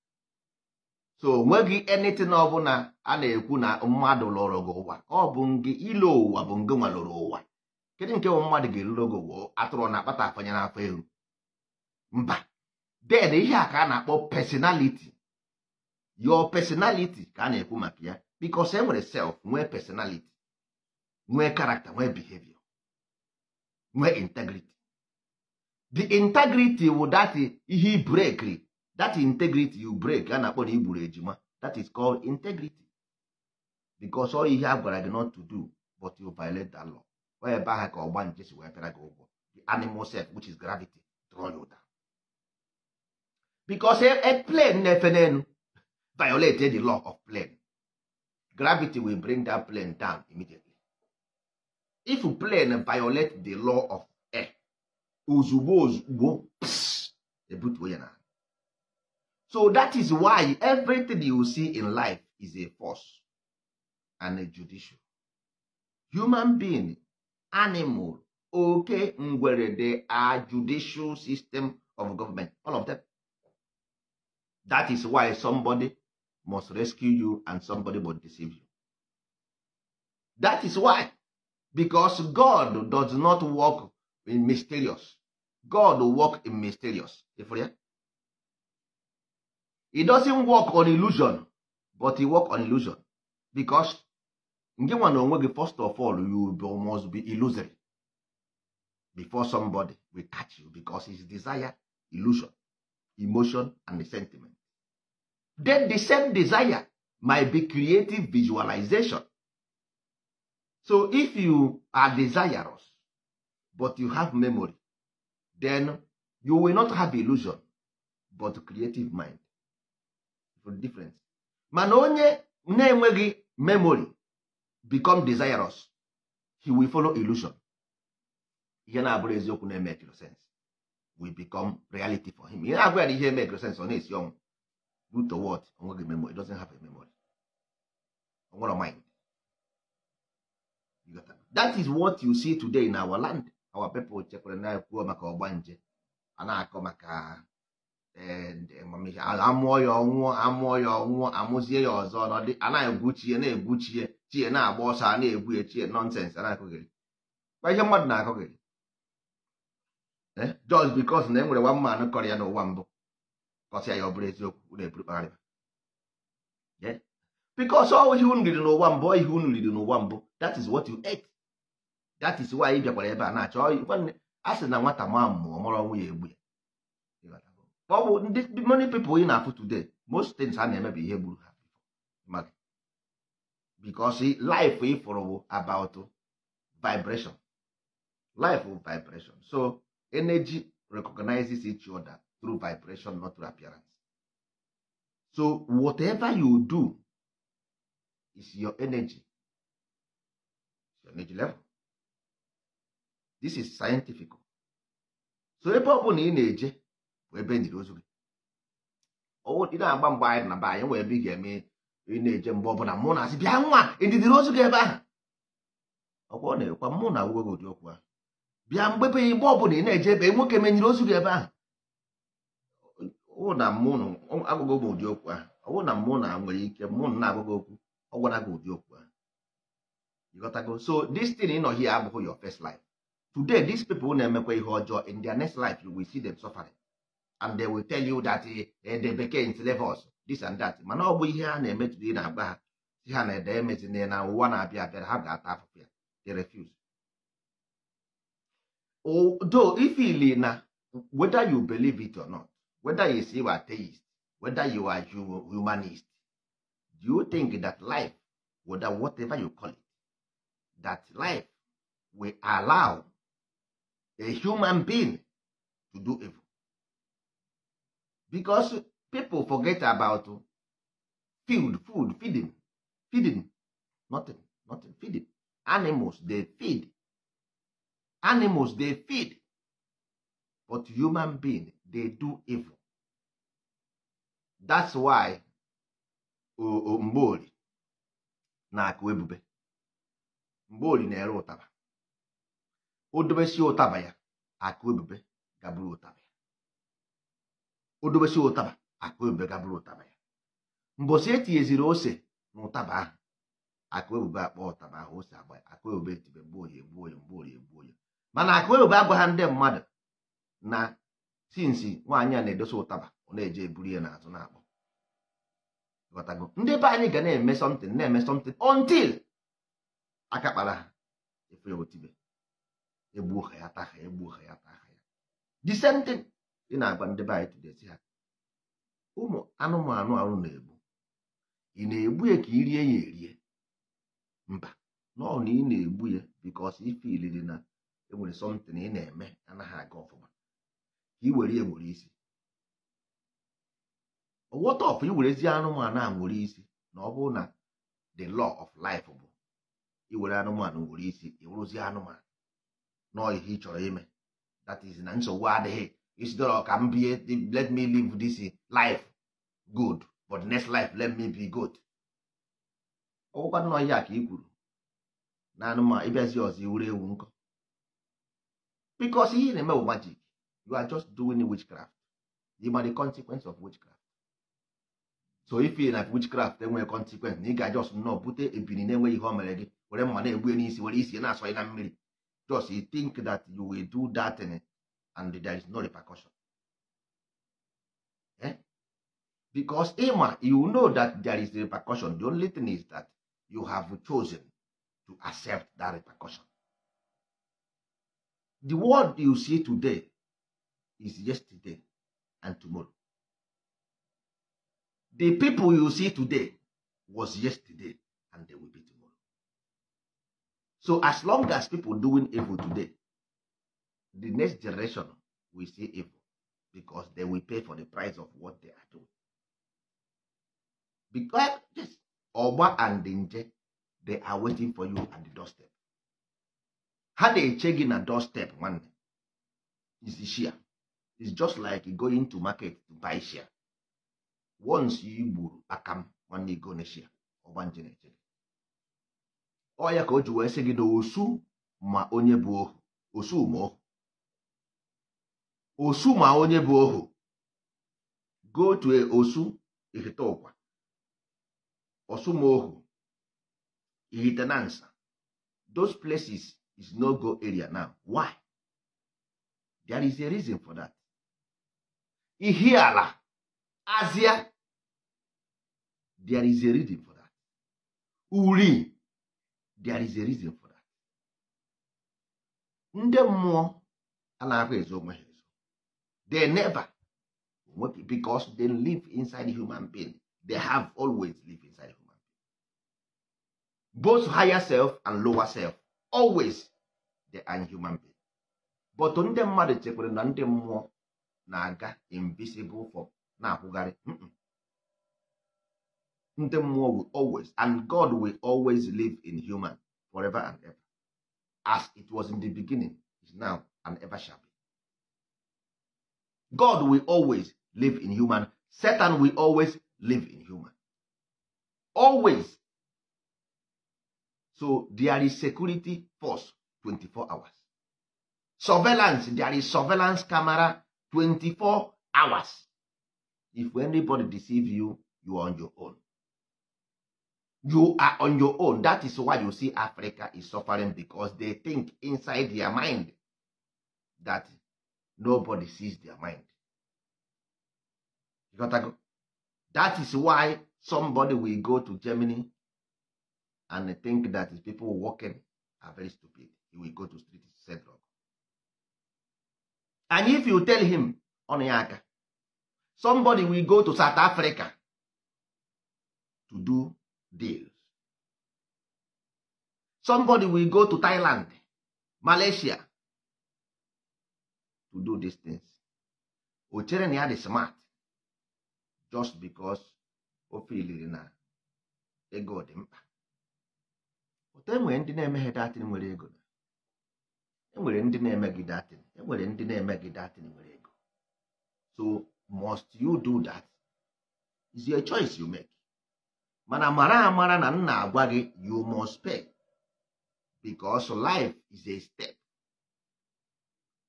So onweghị anything ọbụla a na-ekwu na mmadụ lụrụ gị ụwa. Ọ bụ ngị ilo ụwa, bụ ngị nwa lụrụ ụwa. Kedu nke bụ mmadụ ga-elụrụ gị ụwa? Atụrụ na-akpata afanye n'afọ ewu? Mba. Then ihe a ka a na-akpọ personality. Your personality ka a na-ekwu maka ya, because e nwere self, nwee personality, nwee character, nwee behavior, nwee integrity. The integrity wụ that ihe break, that integrity you break, a na-akpọ na igburu ejima. That is called integrity, because all ihe a gwara gị not to do, but you violate that law. Ọ ebe ahụ ka ọgba nje si wee pịara gị ụgwọ. The animal self, which is gravity, draw you down, because a plane na-efe n'elu violate the law of plane. Gravity will bring that plane down immediately. If plane violate the law of air, ozugbo ozugbo ebutuo ya na. So that is why everything you see in life is a force and a judicial. Human being, animal, oke, ngwere, they are judicial system of government, all of them. That is why somebody must rescue you and somebody must deceive you. That is why. Because God does not work in mysterious. God work in mysterious. He doesn't work on illusion, but he work on illusion. Because nke nwa na onwe gị, first of all, you must be illusory before somebody will catch you, because his desire, illusion, emotion and the sentiment. Then the same desire might be creative visualization. So if you are desirous but you have memory, then you will not have illusion but creative mind. For difference. Mana onye na-enweghị memory become desirous, he will follow illusion. Ihe na-abụrụ eziokwu na-emeke sense will become reality for him. Ihe na-agwa ya na ihe emeke sense, ọ na-esi ọnwụ. Due to what? Onweghị memory. It doesn't have a memory. Onwere mind. You got that? That is what you see today in our land. Our people chekwara na-ekwu maka ọgbanje, a na-akọ maka amụọ ya ọnwụọ, amụọ ya ọnwụọ, amụzie ya ọzọ, nọdị a na-egwu chie, na-egwu chie, chie na-agba ọsọ, a na-egwu ya chie, nonsense a na-akọghịrị. Kwa ihe mmadụ na-akọghịrị. Just because na e nwere one man kọrọ ya n'ụwa mbụ, kọsịa ya ọ bụrụ eziokwu, unu eburu kpagharịba. Because ọ ihe unu riri n'ụwa mbụ, ihe unu riri n'ụwa mbụ, that is what you ate. That is why ị bịakwara ebe a na-achọ. A sị na nwata maa mmụọ mụrụ ọnwụ ya egbu ya. Ọ bụ ndị many people ị na-afụ today, most things ha na-eme bụ ihe gburu ha. Because life ị fụrụ bụ about vibration. Life bụ vibration. So energy recognizes each other through vibration, not through appearance. So whatever you do is your energy. It's your energy level. This is scientific. So ebe ọ bụla ị na-eje bụ ebe nyiri ozu gị. Ị na-agba mgbe anyị na be anyị nwere ebe ị ga-eme ị na-eje mgbe ọbụla mụ na-asị bịa nwa edidiri ozu gị ebe ahụ. Ọkwa ọ na-ekwa mụ na agwụgwọ gị ụdị okwu ahụ. Bịa mgbe be mgbe ọbụla ị na-eje ebe nwoke menyiri ozu gị ebe ahụ. Ọ na mụ na agwụgwọ m ụdị okwu ahụ. Ọ bụrụ na mụ na nwere ike mụ na na-agwa gị okwu, ọ gwara gị ụdị okwu ahụ. You got to go. So this thing ị nọ here abụghị your first life. Today, these people na-emekwa ihe ọjọọ, in their next life, you will see them suffering. And they will tell you that the bekee enslave us, this and that. Mana ọ bụ ihe ha na-eme today na-agba ha, si ha na-ede emezina na ụwa na-abịa abịa ha ga-ata afụfụ ya. They refuse. Although if you na whether you believe it or not, whether you say you are atheist, whether you are humanist, do you think that life, whether whatever you call it, that life will allow a human being to do evil? Because people forget about food, feeding, feeding, nothing, nothing, feeding. Animals, they feed. Animals, they feed. But human being, they do evil. That's why Mgbori na-akụ ebube. Mgbori na-ere ụtaba. O dobesi ụtaba ya, akụ ebube gaburu ụtaba ya. O dobesi ụtaba, akụ ebube gaburu ụtaba ya. Mbosi etinyeziri ose na ụtaba ahụ, akụ ebube akpọ ụtaba ahụ ose agba ya, akụ ebube etibe Mgbori egbuo ya, Mgbori egbuo ya. Mana akụ ebube agwa ha ndị mmadụ na sinsi nwaanyị a na-edosa ụtaba, ọ na-eje eburu ya n'azụ na-akpọ. Ghọtago? Ndị be anyị ga na-eme something, na-eme something until aka kpara ha, efe ya otibe, egbuo ha ya taa ha, egbuo ha ya taa ha ya. The same thing ị na-agwa ndị be anyị today, sị ha ụmụ anụmanụ ahụ na-egbu, ị na-egbu ya ka ị rie ya erie? Mba, nọ na ị na-egbu ya because ife iliri na enwere something ị na-eme anaghị aga ọfụma, ka ị were ya nwere isi. What of i werezi anụmanụ a nwere isi na ọ bụrụ na The law of life bụ iwere anụmanụ were isi iwuruzie anụmanụ nọọ ihe ị chọrọ ime. That is na nsogbu adịghị. Isi dọrọ ka m bie, let me live this life good, but next life let me be good. Ọgwụkwa nnọọ ihe a ka ị kwuru na anụmanụ ịbịazi ọzọ iwuru ewu nkọ, because ihe ị na-eme bụ magic. You are just doing witchcraft. You are the consequence of witchcraft. So if you na witchcraft enweghị consequence, na ị ga-just nnọọ bute ebini na-enweghị ihe o mere gị, were mma na-egbu ya n'isi, were isi na-asọ ya na mmiri, just you think that you will do that thing and there is no repercussion, eh? Because ịma, you know that there is a repercussion. The only thing is that you have chosen to accept that repercussion. The world you see today is yesterday and tomorrow. The people you see today was yesterday and they will be tomorrow. So as long as people doing evil today, the next generation will see evil, because they will pay for the price of what they are doing. Because yes, Oba and Nje, they are waiting for you at the doorstep. Ha na-eche gị na doorstep nwanne. Is the share. It's just like going to market to buy share. Once you gburu akam nwanne igo na share, ọgba nje na-eche gị. Ọ ya ka o ji wee sị gị na osu ma onye bụ ohu, osu ma ohu, osu ma onye bụ ohu. Go to a osu ihite ụkwa, osu ma ohu, ihite na nsa. Those places is no go area now. Why? There is a reason for that. Ihiala, Azia, there is a reason for that. Uri, there is a reason for that. Ndị mmụọ anaghị ezo onwe ha ezo. They never, because they live inside human being. They have always lived inside human being. Both higher self and lower self, always they are human being. But ndị mmadụ chekwara na ndị mmụọ na-aga invisible form na-akwụgharị. Ndị mmụọ will always, and God will always live in human forever and ever. As it was in the beginning, is now, and ever shall be. God will always live in human. Satan will always live in human. Always. So there is security force 24 hours. Surveillance, there is surveillance camera 24 hours. If anybody deceive you, you are on your own. You are on your own. That is why you see Africa is suffering, because they think inside their mind that nobody sees their mind. You got to go. That is why somebody will go to Germany and think that the people working are very stupid. He will go to street to sell drug. And if you tell him, on yaka, somebody will go to South Africa to do deals. Somebody will go to Thailand, Malaysia to do these things. O chere na ya dị smart just because o filiri na ego dị mkpa. Otu enwere ndị na-emeghe datin nwere ego. Enwere ndị na-eme gị datin. Enwere ndị na-eme gị datin nwere ego. So must you do that? It's your choice you make. Mana mara amara na nna agwa gị, you must pay. Because life is a step.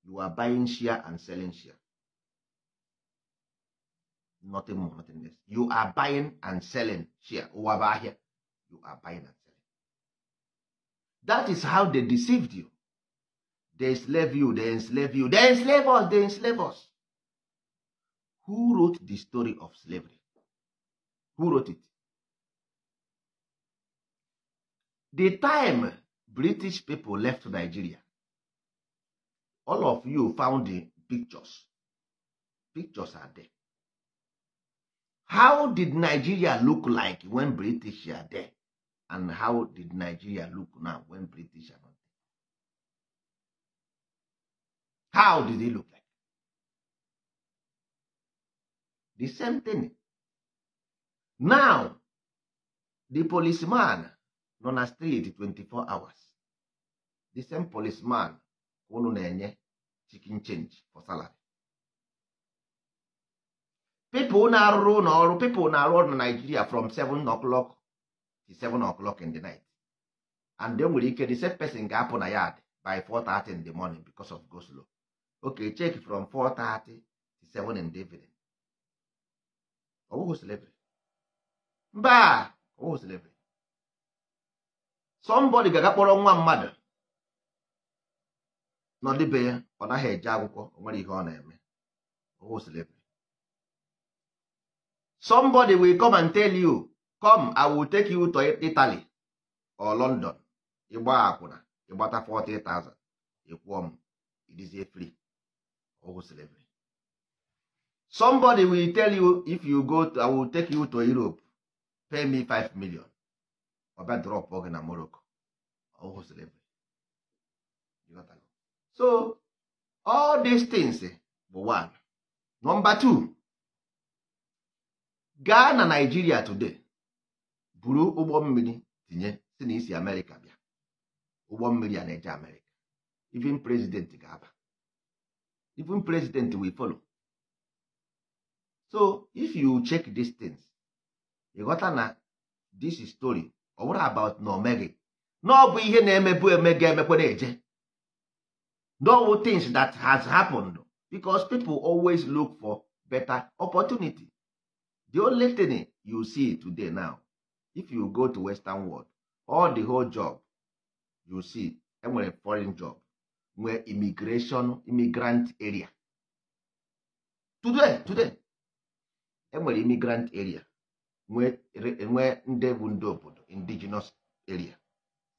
You are buying share and selling share. Nothing more, nothing less. You are buying and selling share. Ụwa bụ ahịa. You are buying and selling. That is how they deceived you. They enslave you, they enslave you, they enslave us, they enslave us. Who wrote the story of slavery? Who wrote it? The time British people left Nigeria, all of you found the pictures. Pictures are there. How did Nigeria look like when British are there? And how did Nigeria look now when British are not there? How did it look like? The same thing. Now, The policeman nọ na street 24 hours. The same policeman unu na-enye chicken change for salary. People na-arụrụ ụlọ ọrụ, people na-arụ ọrụ na Nigeria from 7 o'clock to 7 o'clock in the night. And then nwere ike the same person ga-apụ na yard by 4:30 in the morning because of go slow. Okay, check from 4:30 to 7 in the evening. Ọ bụghị slavery. Mba, ọ bụghị slavery. Somebody ga-aga kpọrọ nwa mmadụ nọdịbe ya, ọ naghị eje akwụkwọ, o nwere ihe ọ na-eme. Ọ bụghị slavery. Somebody will come and tell you, come, I will take you to Italy or London. Ịgba akwụna, ịgbata 40,000, ịkwụọ m, it is a free. Ọ bụghị slavery. Somebody will tell you, if you go to, I will take you to Europe, pay me 5 million. Ọ bịa drop gị na Morocco. Ọ bụghị slavery. You got that? So, all these things bụ one. Number two, gaa na Nigeria today, buru ụgbọ mmiri tinye si na isi America bịa. Ụgbọ mmiri a na-eje America. Even president ga-aba. Even president will follow. So, if you check these things, you ghọta na this is story ọ bụrụ about na omeghị, na ọ bụ ihe na-emebu eme ga-emekwa na-eje. No things that has happened because people always look for better opportunity. The only thing you see today now, if you go to Western world, all the whole job you see, enwere foreign job, nwere immigration, immigrant area. Today, enwere immigrant area, nwee ndị bụ ndị obodo, indigenous area,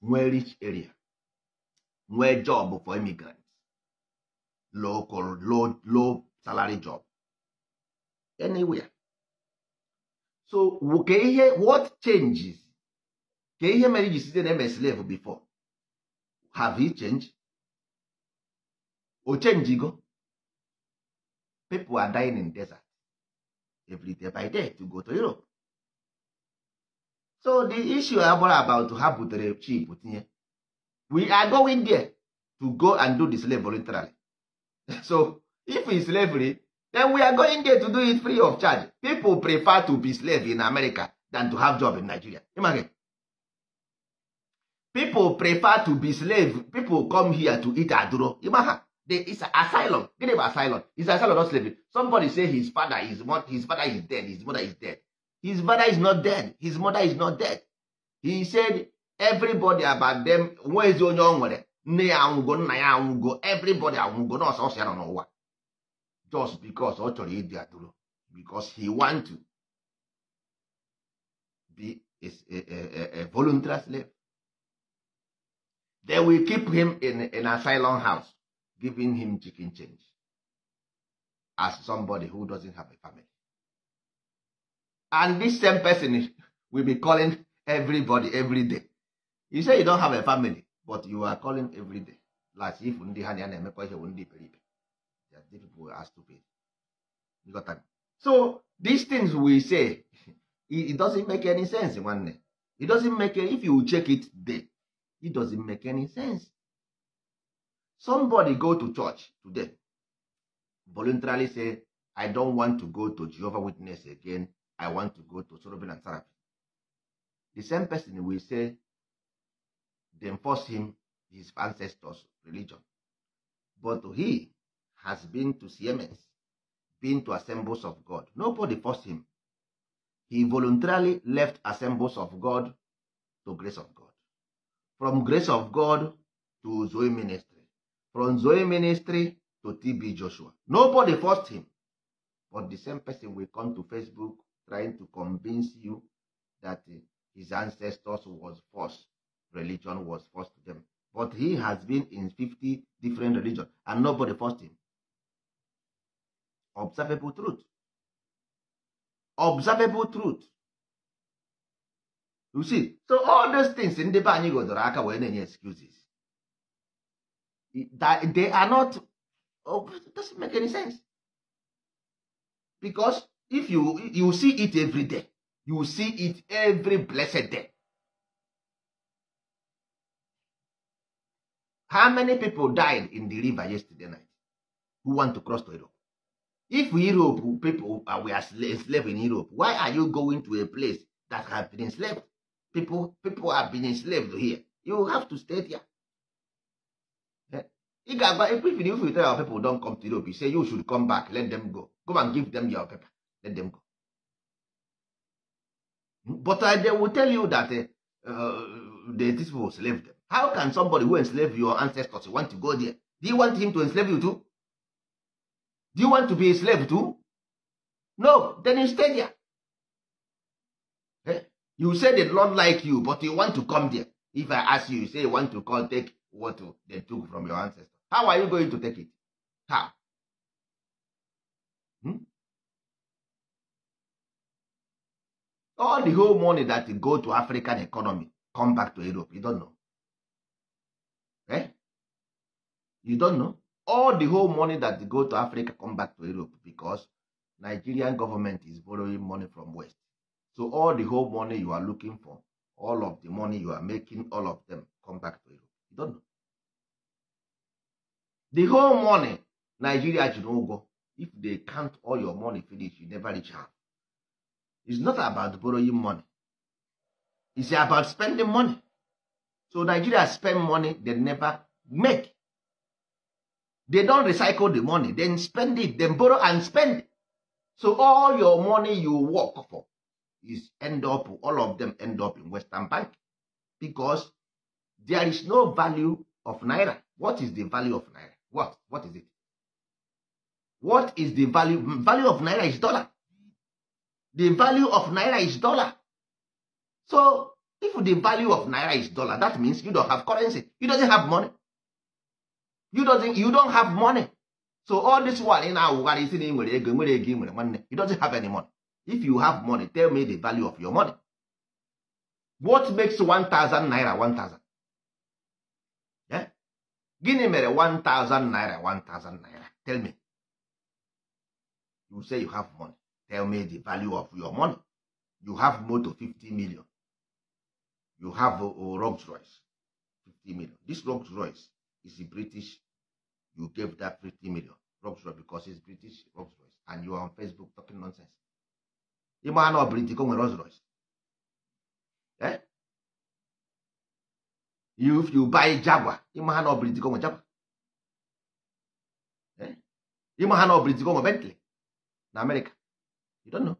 nwee rich area, nwee job for immigrants, low, low, low salary job, anywhere. So, ka ihe what changes? Ka ihe mere iji site na-eme slave before? Have he changed? O change go? People are dying in desert every day by day to go to Europe. So the issue abụrụ about ha butere ship tinye. We are going there to go and do the slave voluntarily. So if it's slavery, then we are going there to do it free of charge. People prefer to be slave in America than to have job in Nigeria. Imagine. People prefer to be slave. People come here to eat aduro. Imagine. It's asylum. Gịnị bụ asylum? It's asylum, not slavery. Somebody say his father is his father is dead. His mother is dead. His father is not dead. His mother is not dead. He said everybody about them nwezi onye ọ nwere, nne ya anwụgo, nna ya anwụgo, everybody anwụgo, na ọsọsọ ya nọ n'ụwa. Just because ọ chọrọ ịdị aduro, because he want to be a voluntary slave. They will keep him in an asylum house, giving him chicken change as somebody who doesn't have a family. And this same person will be calling everybody every day. You say you don't have a family, but you are calling every day. Like if ndị ha na ya na-emekọ ihe bụ ndị iberibe. That the people are stupid. You got that? So these things we say, it doesn't make any sense. Nwanne. It doesn't make any, if you check it today, it doesn't make any sense. Somebody go to church today, voluntarily say, I don't want to go to Jehovah Witness again. I want to go to Cherubim and Seraphim. The same person will say, they enforce him his ancestors' religion. But he has been to Siemens, been to Assemblies of God. Nobody forced him. He voluntarily left Assemblies of God to Grace of God. From Grace of God to Zoe Ministry. From Zoe Ministry to TB Joshua. Nobody forced him. But the same person will come to Facebook trying to convince you that his ancestors was forced. Religion was forced to them. But he has been in 50 different religions and nobody forced him. Observable truth. Observable truth. You see, so all those things in the be anyị godoro aka wee na-enye excuses. That they are not, oh, it doesn't make any sense. Because if you see it every day, You see it every blessed day. How many people died in the river yesterday night who want to cross to Europe? If Europe people were enslaved in Europe, why are you going to a place that have been enslaved? People have been enslaved here. You have to stay there. If you tell our people don't come to Europe, you say you should come back, let them go. Go and give them your paper, let them go. But they will tell you that these people enslaved them. How can somebody who enslaved your ancestors want to go there? Do you want him to enslave you too? Do you want to be a slave too? No, then you stay there. You say they don't like you, but you want to come there. If I ask you, you say you want to come take what they took from your ancestors. How are you going to take it? How? All the whole money that go to African economy come back to Europe. You don't know. Eh? You don't know. All the whole money that go to Africa come back to Europe because Nigerian government is borrowing money from West. So all the whole money you are looking for, all of the money you are making, all of them come back to Europe. You don't know. The whole money Nigeria should not go. If they count all your money finish, you never reach half. It's not about borrowing money. It's about spending money. So Nigeria spend money they never make. They don't recycle the money. Then spend it. Then borrow and spend. So all your money you work for is end up, all of them end up in Western Bank, because there is no value of Naira. What is the value of Naira? What is it? What is the value? Value of Naira is dollar. The value of Naira is dollar. So if the value of Naira is dollar, that means you don't have currency. You don't have money. You don't have money. So all this one in our you don't have any money. If you have money, tell me the value of your money. What makes 1,000 Naira 1,000? Yeah? Gịnị mere 1,000 Naira 1,000 Naira? Tell me. You say you have money. Tell me the value of your money. You have motor 50 million. You have a Rolls Royce 50 million. This Rolls Royce is a British. You gave that 50 million Rolls Royce because it's British Rolls Royce, and you are on Facebook talking nonsense. You might not British come with Rolls Royce. Eh? If you buy Jaguar, you might not British come with Jaguar. Eh? You might not British come with Bentley in America. You don't know.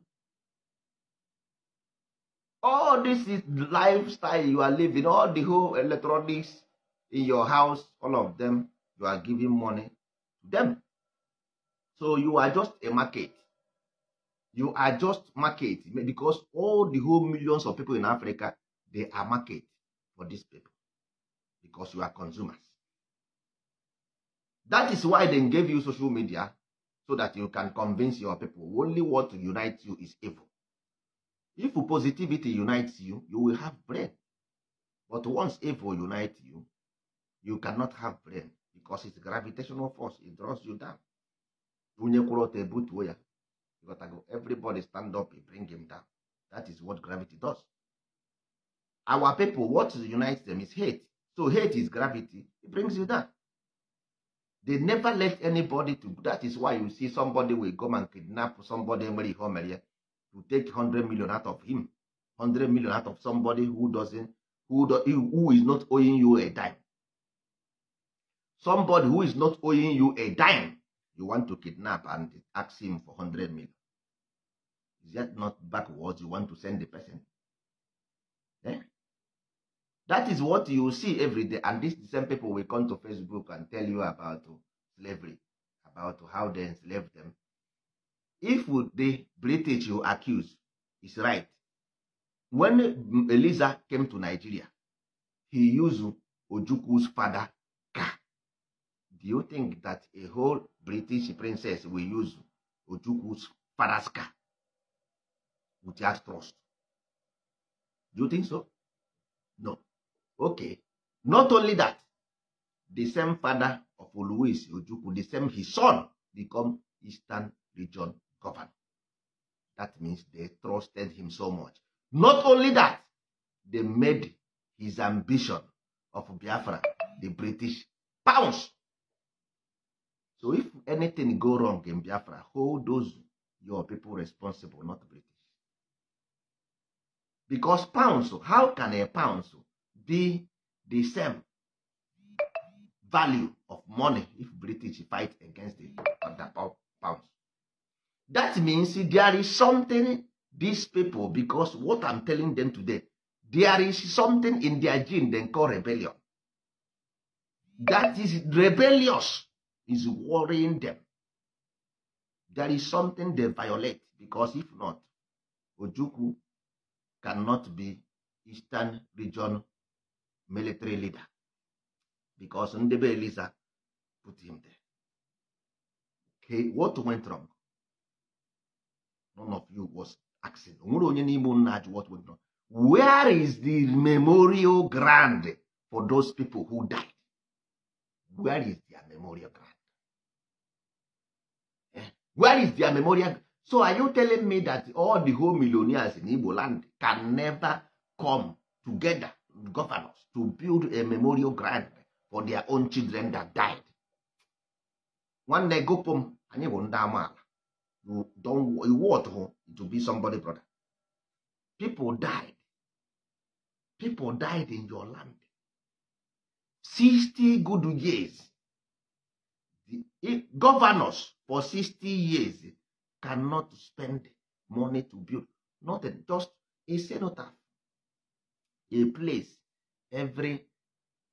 All this is lifestyle you are living, all the whole electronics in your house, all of them, you are giving money to them. So you are just a market. You are just market, because all the whole millions of people in Africa, they are market for these people, because you are consumers. That is why they gave you social media, so that you can convince your people. Only what unites you is evil. If positivity unites you, you will have brain. But once evil unites you, you cannot have brain, because it's gravitational force. It draws you down. Everybody stand up and bring him down. That is what gravity does. Our people, what unites them is hate. So hate is gravity. It brings you down. They never let anybody to. That is why you see somebody will come and kidnap somebody to take 100 million out of him, 100 million out of somebody who doesn't, who is not owing you a dime. Somebody who is not owing you a dime, you want to kidnap and ask him for 100 million. Is that not backwards? You want to send the person? Eh? That is what you see every day. And these same people will come to Facebook and tell you about slavery, about how they enslaved them. If the British you accuse is right, when Eliza came to Nigeria, he used Ojukwu's father car. Do you think that a whole British princess will use Ojukwu's father's car without trust? Do you think so? No. Okay. Not only that, the same father of Louis Ojukwu, the same his son, become Eastern Region governor. That means they trusted him so much. Not only that, they made his ambition of Biafra the British pounds. So if anything go wrong in Biafra, hold those your people responsible, not British. Because pounds, how can a pound be the same value of money if British fight against the pounds? That means there is something these people, because what I'm telling them today, there is something in their gene they call rebellion. That is rebellious, is worrying them. There is something they violate, because if not, Ojukwu cannot be Eastern Region military leader, because Ndebe Eliza put him there. Okay, what went wrong? None of you was asking. What went wrong? Where is the memorial ground for those people who died? Where is their memorial ground? Where is their memorial? So are you telling me that all the whole millionaires in Igbo land can never come together, governors, to build a memorial ground for their own children that died? One day, go pum, anyị bụ ndị amaala. You don't, you want to be somebody, brother. People died. People died in your land. 60 good years. The governors for 60 years cannot spend money to build. Not a, just a cenotaph. A place every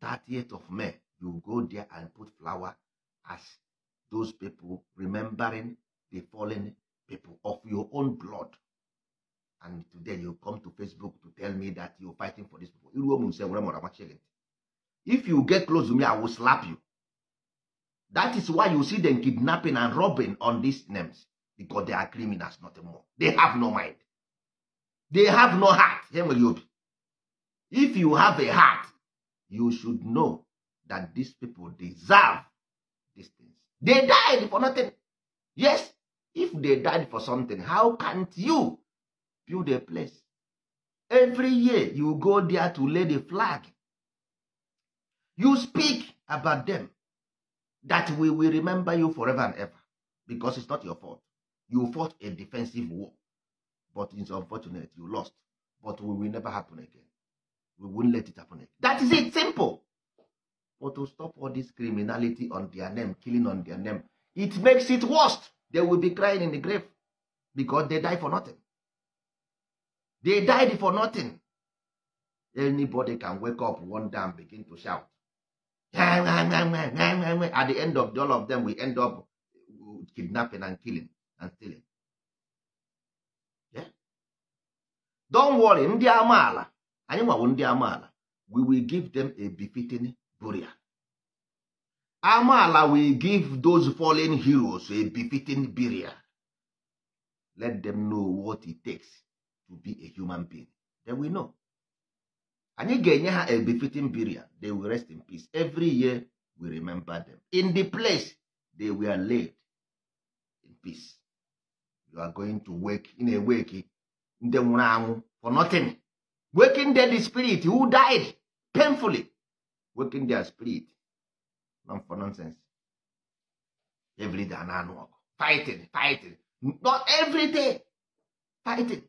30th of May, you go there and put flower as those people remembering the fallen people of your own blood. And today you come to Facebook to tell me that you're fighting for these people. If you get close to me, I will slap you. That is why you see them kidnapping and robbing on these names. Because they are criminals, nothing more. They have no mind. They have no heart. If you have a heart, you should know that these people deserve these things. They died for nothing. Yes, if they died for something, how can't you build a place? Every year you go there to lay the flag. You speak about them, that we will remember you forever and ever, because it's not your fault. You fought a defensive war, but it's unfortunate you lost. But we will never happen again. We won't let it happen again. That is it, simple. But to stop all this criminality on their name, killing on their name, it makes it worse. They will be crying in the grave because they died for nothing. They died for nothing. Anybody can wake up one day and begin to shout. At the end of all of them, we end up kidnapping and killing and stealing. Yeah. Don't worry, ndị amaala, anyị nwawo ndị amaala. We will give them a befitting burial. Amaala will give those fallen heroes a befitting burial. Let them know what it takes to be a human being. They will know. Anyị ga-enye ha a befitting burial. They will rest in peace. Every year we remember them. In the place they were laid in peace. You are going to wake in a wake ndị nwụrụ anwụ for nothing. Waking dead spirit who died painfully. Waking their spirit. Not for nonsense. Every day na-anụ ọgụ. Fighting, fighting. Not every day. Fighting.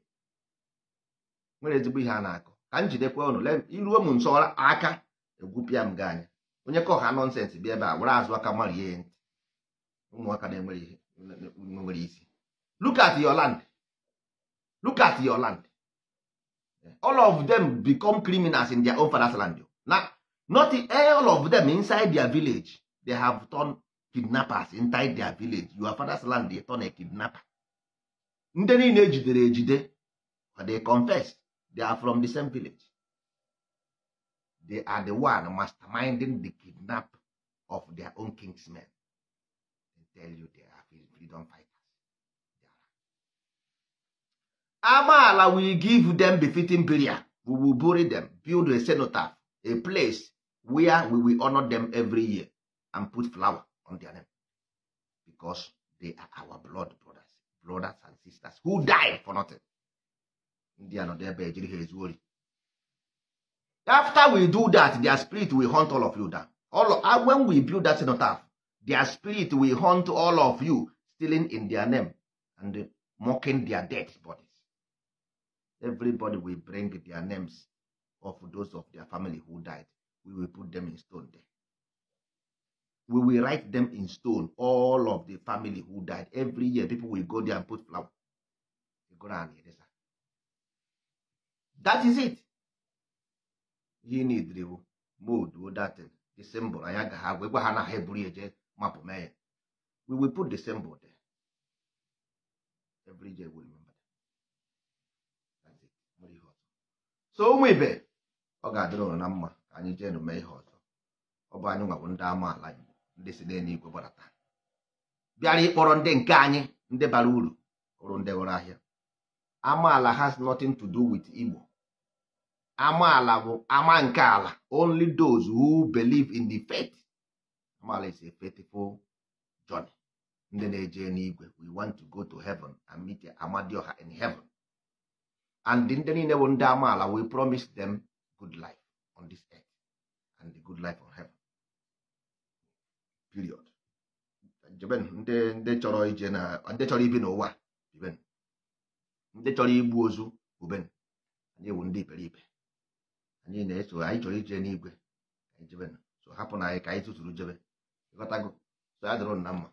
Nwere ezigbo ihe a na-akọ. Ka m jidekwa unu, iruo m nso aka egwupịa m gị anya. Onye kọ ha nonsense bịa ebe a were azụ aka marie ntị. Ụmụaka na-enwere ihe nwere isi. Look at your land. Look at your land. All of them become criminals in their own father's land. Now, not all of them inside their village. They have turned kidnappers inside their village. Your father's land, they turn a kidnapper. Ndị niile ejidere ejide, they confess they are from the same village. They are the one masterminding the kidnap of their own kingsmen. They tell you they are freedom fighters. Amaala will give them befitting burial. We will bury them, build a cenotaph, a place where we will honor them every year and put flower on their name. Because they are our blood brothers. brothers and sisters who died for nothing. Ndị a nọdụ ebe ejiri ha ezu ori. After we do that, their spirit will hunt all of you down. When we build that cenotaph, their spirit will hunt all of you stealing in their name and mocking their dead bodies. Everybody will bring their names of those of their family who died. We will put them in stone there. We will write them in stone, all of the family who died. Every year, people will go there and put flower. That is it. Ihe need bụ mold that thing, the symbol. Anyị agaghị agwa gwa ha na ha eburu eje mapụ mee ya. We will put the symbol there. Every day we remember them. That's it. Nwere ihe ọzọ. So ụmụ ibe, ọ ga-adịrị ụnụ na mma ka anyị jee nụ mee ihe ọzọ. Ọ bụ anyị nwabụ ndị amaala Igbo, ndị si n'eluigwe gbadata bịara ịkpọrọ ndị nke anyị, ndị bara uru ụrụ, ndị ghọrọ ahịa. Amaala has nothing to do with Igbo. Amaala bụ ama nke ala. Only those who believe in the faith. Amaala is a faithful journey. Ndị na-eje n'igwe, we want to go to heaven and meet Amadioha in heaven. And ndị niile bụ ndị amaala, we promise them good life on this earth and the good life on heaven, period. Jeben ndị chọrọ ije na ndị chọrọ ibi n'ụwa biben, ndị chọrọ igbu ozu uben. Anyị bụ ndị iberibe, anyị na-eso, anyị chọrọ ije n'igwe, anyị jeben. So hapụ na anyị ka anyị tụtụrụ jebe. Ịghọtago? So ya dịrị unu na mma.